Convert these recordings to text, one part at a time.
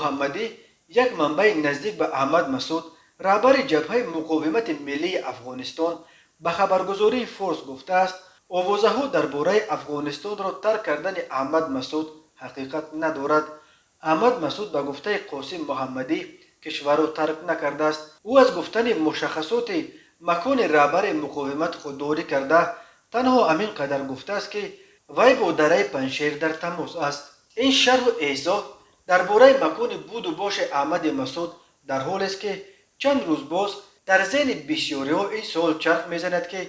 Муҳаммадӣ, як манбаи наздик ба Аҳмад Масуд, раҳбари Ҷабҳаи муқовимати миллии Афғонистон, ба хабаргузории Форс гуфтааст, овозаҳо дар бораи Афғонистонро тарк кардани Аҳмад Масуд ҳақиқат надорад. Аҳмад Масуд, ба гуфтаи Қосим Муҳаммадӣ, кишварро тарк накардааст. Ӯ аз гуфтани мушаххасоти макони раҳбари муқовимат худдорӣ карда, танҳо ҳамин қадар гуфтааст, ки вай бо дараи Панҷшер дар тамос аст. Ин шарҳу эзоҳ дар бораи макони буду боши Аҳмади Масуд дар ҳолест, ки чанд рӯз боз дар зеҳни бисёриҳо ин суол чарх мезанад, ки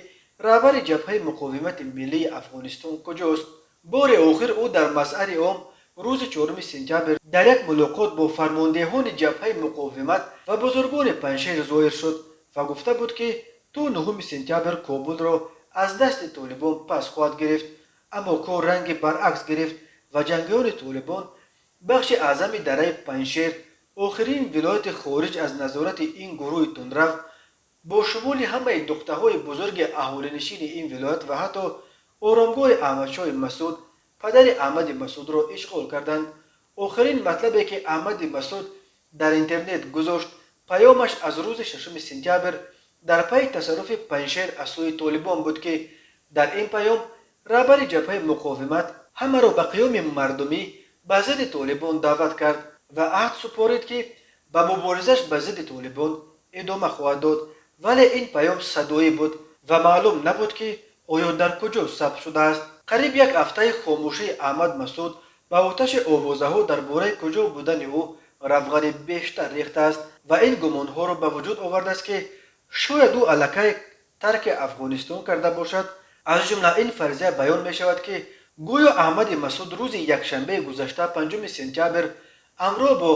раҳбари Ҷабҳаи муқовимати миллии Афғонистон куҷост. Бори охир ӯ дар мазҳари ом рӯзи 4 сентябр дар як мулоқот бо фармондеҳони Ҷабҳаи муқовимат ва бузургони Панҷшер зоҳир шуд ва гуфта буд, ки то 9 сентябр Кобулро аз дасти Толибон пас хоҳад гирифт. Аммо кор ранги баръакс гирифт ва ҷангиёни Толибон бахши аъзами дараи Панҷшер, охирин вилояти хориҷ аз назорати ин гурӯҳи тундрав, бо шумули ҳамаи нуқтаҳои бузурги аҳолинишини ин вилоят ва ҳатто оромгоҳи Аҳмадшоҳи Масуд, падари Аҳмади Масудро ишғол карданд. Охирин матлабе, ки Аҳмади Масуд дар интернет гузошт, паёмаш аз рӯзи 6 сентябр дар пайи тасарруфи Панҷшер аз сӯи Толибон буд, ки дар ин паём раҳбари Ҷабҳаи муқовимат ҳамаро ба қиёми мардумӣ ба зидди Толибон даъват кард ва аҳд супорид, ки ба муборизаш ба зидди Толибон идома хоҳад дод. Вале ин паём садоӣ буд ва маълум набуд, ки оё дар куҷо сабт шудааст. Қариб як ҳафтаи хомӯшии Аҳмад Масуд ба оташи овозаҳо дар бораи куҷо будани ӯ равғани бештар рехтааст ва ин гумонҳоро ба вуҷуд овардааст, ки шояд ӯ аллакай тарки Афғонистон карда бошад. Аз ҷумла ин фарзия баён мешавад, ки гӯё Аҳмади Масуд рӯзи якшанбеи гузашта, 5 сентябр, ҳамроҳ бо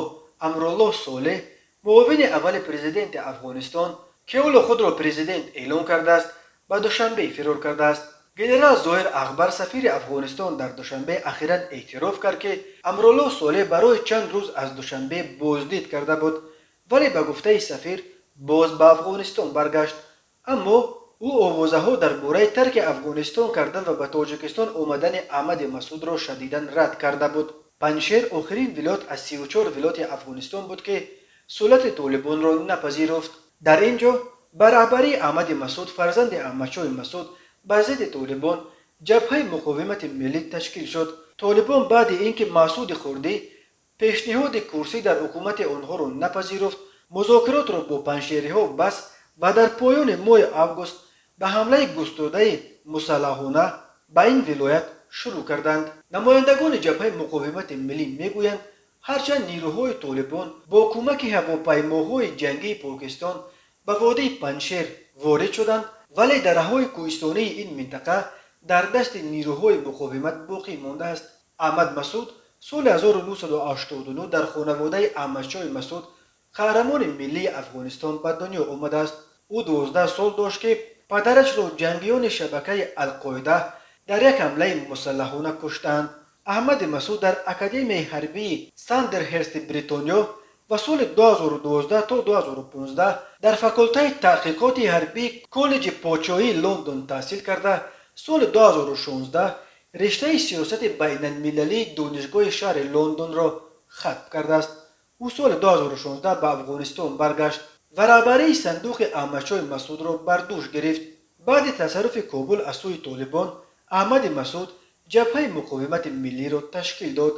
Амруллоҳ Солеҳ, муовини аввали президенти Афғонистон, ки ҳоло худро президент эълон кардааст, ба Душанбе фирор кардааст. Генерал Зоҳир Акбар, сафири Афғонистон дар Душанбе, ахиран эътироф кард, ки Амруллоҳ Солеҳ барои чанд рӯз аз Душанбе боздид карда буд, вале, ба гуфтаи сафир, боз ба Афғонистон баргашт. Аммо ӯ овозаҳо дар бораи тарки Афғонистон кардан ва ба Тоҷикистон омадани Аҳмади Масудро шадидан рад карда буд. Панҷшер охирин вилоят аз 34 вилояти Афғонистон буд, ки сулати Толибонро напазируфт. Дар ин ҷо ба раҳбарии Аҳмади Масуд, фарзанди Аҳмадшоҳи Масуд, ба зидди Толибон Ҷабҳаи муқовимати миллӣ ташкил шуд. Толибон баъди ин ки Масуди хурдӣ пешниҳоди курсӣ дар ҳукумати онҳоро напазируфт, музокиротро бо панҷшериҳо баст ва дар поёни моҳи август ба ҳамлаи густурдаи мусаллаҳона ба ин вилоят шурӯъ карданд. Намояндагони Ҷабҳаи муқовимати миллӣ мегӯянд, ҳарчанд нирӯҳои Толибон бо кӯмаки ҳавопаймоҳои ҷангии Покистон ба водии Панҷшер ворид шуданд, вале дараҳои кӯҳистонии ин минтақа дар дасти нирӯҳои муқовимат боқӣ мондааст. Аҳмад Масуд соли 1989 дар хонаводаи Аҳмадшоҳи Масуд, қаҳрамони миллии Афғонистон, ба дунё омадааст. Ӯ 12 сол дошт, ки падарашро ҷангиёни шабакаи Алқоида дар як ҳамлаи мусаллаҳона куштанд. Аҳмади Масуд дар Академияи ҳарбии Сандерхерсти Бритониё ва соли 2012 то 2015 дар факултаи таҳқиқоти ҳарбии Коллеҷи подшоҳии Лондон таҳсил карда, соли 2016 риштаи сиёсати байналмилалии Донишгоҳи шаҳри Лондонро хатм кардааст. Ӯ соли 2016 ба Афғонистон баргашт ва раҳбарии сандуқи Аҳмадшоҳи Масудро бар дӯш гирифт. Баъди тасарруфи Кобул аз сӯи Толибон, Аҳмади Масуд Ҷабҳаи муқовимати миллиро ташкил дод.